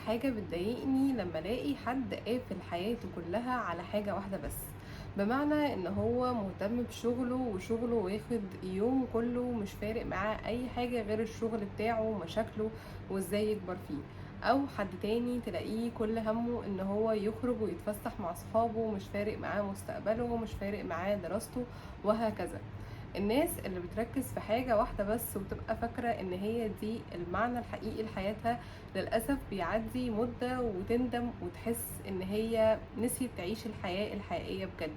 حاجة بتضايقني لما الاقي حد قافل حياته كلها على حاجة واحدة بس، بمعنى ان هو مهتم بشغله وشغله واخد يومه كله، مش فارق معاه اي حاجة غير الشغل بتاعه ومشاكله وازاي يكبر فيه. او حد تاني تلاقيه كل همه ان هو يخرج ويتفسح مع صحابه، مش فارق معاه مستقبله، مش فارق معاه دراسته، وهكذا. الناس اللي بتركز في حاجة واحدة بس وتبقى فاكرة ان هي دي المعنى الحقيقي لحياتها، للأسف بيعدي مدة وتندم وتحس ان هي نسيت تعيش الحياة الحقيقية بجد.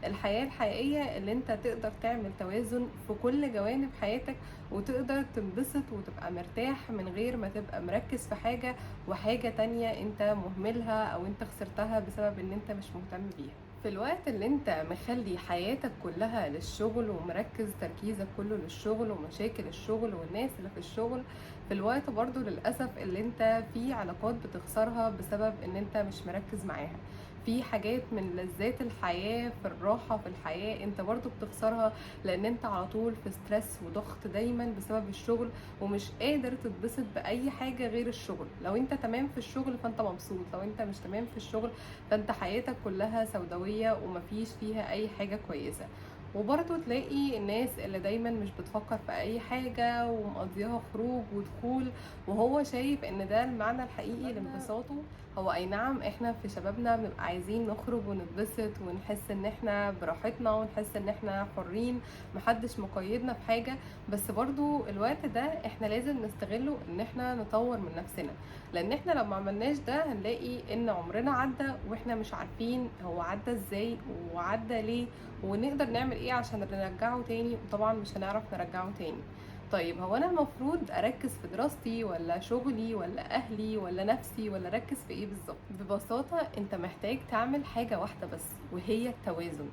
الحياة الحقيقية اللي انت تقدر تعمل توازن في كل جوانب حياتك وتقدر تنبسط وتبقى مرتاح من غير ما تبقى مركز في حاجة وحاجة تانية انت مهملها او انت خسرتها بسبب ان انت مش مهتم بيها. في الوقت اللي انت مخلي حياتك كلها للشغل ومركز تركيزك كله للشغل ومشاكل الشغل والناس اللي في الشغل، في الوقت برضو للأسف اللي انت في علاقات بتخسرها بسبب ان انت مش مركز معاها، في حاجات من لذات الحياة في الراحة في الحياة انت برضو بتخسرها لان انت على طول في stress وضغط دايما بسبب الشغل ومش قادر تتبسط بأي حاجة غير الشغل. لو انت تمام في الشغل فانت مبسوط، لو انت مش تمام في الشغل فانت حياتك كلها سوداوية ومفيش فيها اي حاجة كويسة. وبرضو تلاقي الناس اللي دايما مش بتفكر في اي حاجة ومقضيها خروج ودخول وهو شايف ان ده المعنى الحقيقي لانبساطه. هو اي نعم احنا في شبابنا بنبقى عايزين نخرج ونتبسط ونحس ان احنا براحتنا ونحس ان احنا حرين محدش مقيدنا في حاجة، بس برضو الوقت ده احنا لازم نستغله ان احنا نطور من نفسنا، لان احنا لو ما عملناش ده هنلاقي ان عمرنا عدى واحنا مش عارفين هو عدى ازاي وعدى ليه ونقدر نعمل ايه عشان نرجعه تاني، وطبعا مش هنعرف نرجعه تاني. طيب هو انا المفروض اركز في دراستي ولا شغلي ولا اهلي ولا نفسي ولا اركز في ايه بالظبط؟ ببساطة انت محتاج تعمل حاجة واحدة بس وهي التوازن.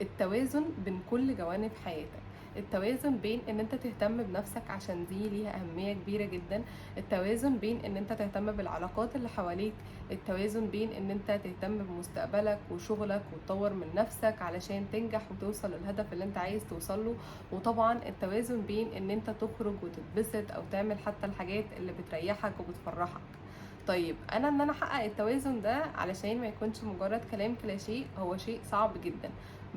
التوازن بين كل جوانب حياتك، التوازن بين ان انت تهتم بنفسك عشان دي ليها اهمية كبيرة جدا، التوازن بين ان انت تهتم بالعلاقات اللي حواليك، التوازن بين ان انت تهتم بمستقبلك وشغلك وتطور من نفسك علشان تنجح وتوصل للهدف اللي انت عايز توصله، وطبعا التوازن بين ان انت تخرج وتتبسط او تعمل حتى الحاجات اللي بتريحك وبتفرحك. طيب انا ان انا احقق التوازن ده علشان ما يكونش مجرد كلام كلاشيه، هو شيء صعب جدا،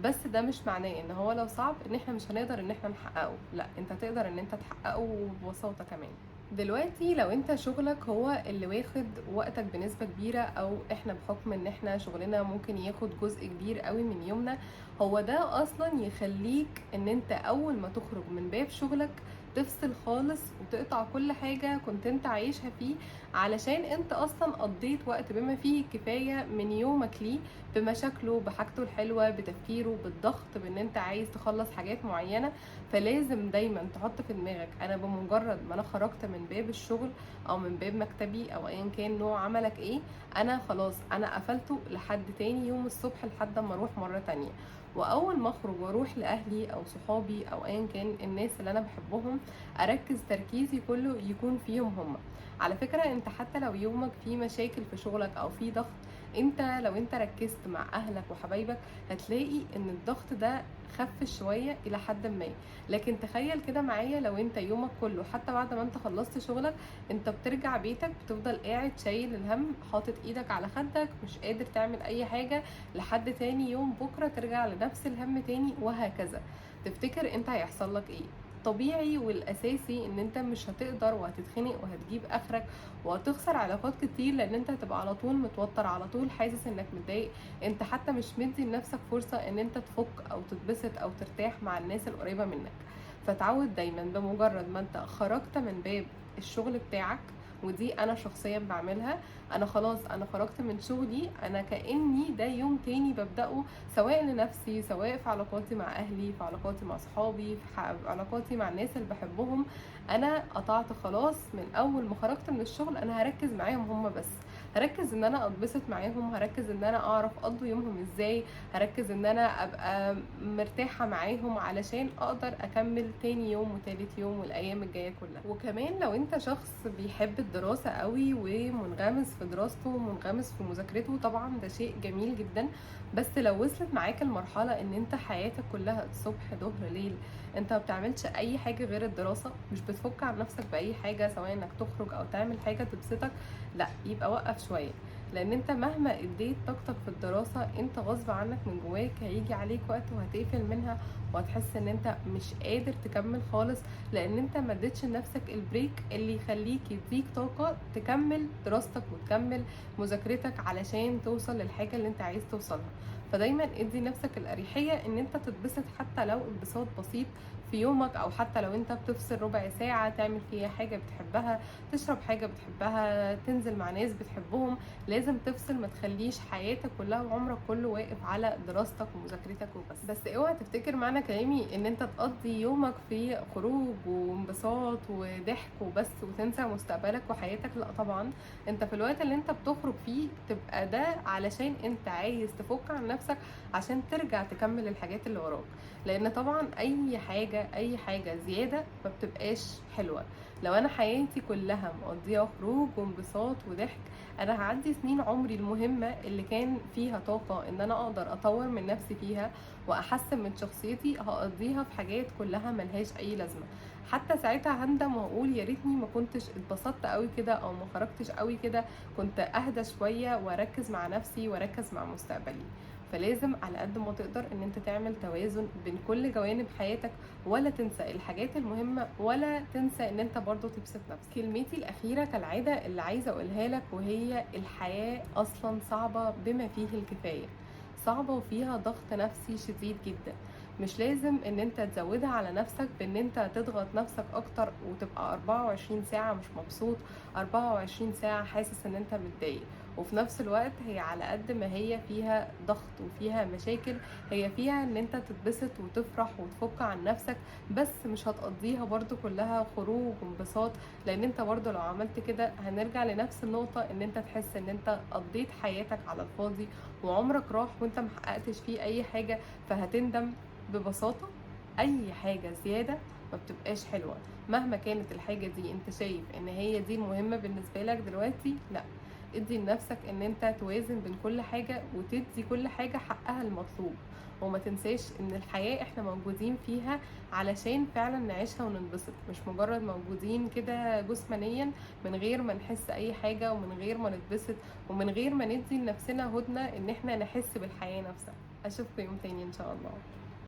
بس ده مش معناه ان هو لو صعب ان احنا مش هنقدر ان احنا نحققه، لا انت تقدر ان انت تحققه وببساطة كمان. دلوقتي لو انت شغلك هو اللي واخد وقتك بنسبة كبيرة، او احنا بحكم ان احنا شغلنا ممكن ياخد جزء كبير قوي من يومنا، هو ده اصلا يخليك ان انت اول ما تخرج من باب شغلك تفصل خالص وتقطع كل حاجة كنت انت عايشها فيه، علشان انت اصلا قضيت وقت بما فيه الكفاية من يومك ليه، بمشاكله بحاجته الحلوة بتفكيره بالضغط بان انت عايز تخلص حاجات معينة. فلازم دايما تحط في دماغك انا بمجرد ما انا خرجت من باب الشغل او من باب مكتبي او ايا كان نوع عملك ايه، انا خلاص انا قفلته لحد تاني يوم الصبح لحد ما اروح مرة تانية. واول ما اخرج واروح لاهلي او صحابي او ايا كان الناس اللي انا بحبهم، اركز تركيزي كله يكون فيهم هم. على فكرة انت حتى لو يومك فيه مشاكل في شغلك او فيه ضغط، انت لو انت ركزت مع اهلك وحبايبك هتلاقي ان الضغط ده خف شوية الى حد ما. لكن تخيل كده معايا لو انت يومك كله حتى بعد ما انت خلصت شغلك انت بترجع بيتك بتفضل قاعد شايل الهم، حاطط ايدك على خدك، مش قادر تعمل اي حاجة لحد تاني يوم بكرة ترجع لنفس الهم تاني وهكذا. تفتكر انت هيحصل لك ايه؟ طبيعي والاساسي ان انت مش هتقدر وهتتخنق وهتجيب اخرك وهتخسر علاقات كتير، لان انت هتبقى على طول متوتر، على طول حاسس انك متضايق، انت حتى مش مدي لنفسك فرصة ان انت تفك او تتبسط او ترتاح مع الناس القريبة منك. فتعود دايما بمجرد ما انت خرجت من باب الشغل بتاعك، ودي انا شخصيا بعملها، انا خلاص انا خرجت من شغلي، انا كأني ده يوم تاني ببدأه، سواء لنفسي سواء في علاقاتي مع اهلي في علاقاتي مع صحابي في علاقاتي مع الناس اللي بحبهم. انا قطعت خلاص من اول ما خرجت من الشغل، انا هركز معاهم هم بس، هركز ان انا اتبسط معاهم، هركز ان انا اعرف اقضي يومهم ازاي، هركز ان انا ابقى مرتاحة معاهم علشان اقدر اكمل تاني يوم وتالت يوم والايام الجاية كلها. وكمان لو انت شخص بيحب الدراسة قوي ومنغمس في دراسته ومنغمس في مذاكرته، طبعا ده شيء جميل جدا، بس لو وصلت معاك المرحلة ان انت حياتك كلها صبح ظهر ليل انت ما بتعملش اي حاجة غير الدراسة، مش بتفك عن نفسك باي حاجة سواء انك تخرج او تعمل حاجة تبسطك، لا، يبقى وقف شوية، لان انت مهما اديت طاقتك في الدراسة انت غصب عنك من جواك هيجي عليك وقت وهتقفل منها، وهتحس ان انت مش قادر تكمل خالص، لان انت ما اديتش لنفسك ال break اللي يخليك يديك طاقة تكمل دراستك وتكمل مذاكرتك علشان توصل للحاجة اللي انت عايز توصلها. فدايما ادي نفسك الاريحية ان انت تتبسط حتى لو انبساط بسيط في يومك، او حتى لو انت بتفصل ربع ساعة تعمل فيها حاجة بتحبها، تشرب حاجة بتحبها، تنزل مع ناس بتحبهم. لازم تفصل، ما تخليش حياتك كلها وعمرك كله واقف على دراستك ومذاكرتك وبس. بس اوعى تفتكر معنى كلامي ان انت تقضي يومك في خروج وانبساط وضحك وبس وتنسى مستقبلك وحياتك، لا طبعا. انت في الوقت اللي انت بتخرج فيه تبقى ده علشان انت عايز تفك عن نفسك عشان ترجع تكمل الحاجات اللي وراك، لان طبعا اي حاجة زيادة ما بتبقاش حلوة. لو انا حياتي كلها مقضيها خروج وانبساط وضحك، انا هعدي سنين عمري المهمة اللي كان فيها طاقة ان انا اقدر اطور من نفسي فيها واحسن من شخصيتي، هقضيها في حاجات كلها ملهاش اي لازمة. حتى ساعتها هندم واقول يا ريتني ما كنتش اتبسطت قوي كده او ما خرجتش قوي كده، كنت اهدى شوية واركز مع نفسي واركز مع مستقبلي. فلازم على قد ما تقدر ان انت تعمل توازن بين كل جوانب حياتك، ولا تنسى الحاجات المهمة ولا تنسى ان انت برضو تبسط نفسك. كلمتي الاخيرة كالعادة اللي عايزة اقولها لك، وهي الحياة اصلا صعبة بما فيه الكفاية، صعبة وفيها ضغط نفسي شديد جدا. مش لازم ان انت تزودها على نفسك بان انت تضغط نفسك اكتر وتبقى 24 ساعة مش مبسوط، 24 ساعة حاسس ان انت متضايق. وفي نفس الوقت هي على قد ما هي فيها ضغط وفيها مشاكل، هي فيها ان انت تتبسط وتفرح وتفك عن نفسك، بس مش هتقضيها برضو كلها خروج وانبساط، لان انت برضو لو عملت كده هنرجع لنفس النقطة ان انت تحس ان انت قضيت حياتك على الفاضي وعمرك راح وانت محققتش فيه اي حاجة، فهتندم. ببساطة اي حاجة زيادة ما بتبقاش حلوة، مهما كانت الحاجة دي انت شايف ان هي دي المهمة بالنسبة لك دلوقتي، لا، ادي لنفسك ان انت توازن بين كل حاجة وتدي كل حاجة حقها المطلوب. وما تنساش ان الحياة احنا موجودين فيها علشان فعلا نعيشها وننبسط، مش مجرد موجودين كده جسمانيا من غير ما نحس اي حاجة ومن غير ما نتبسط ومن غير ما ندي لنفسنا هدنة ان احنا نحس بالحياة نفسها. اشوفكم يوم تاني ان شاء الله.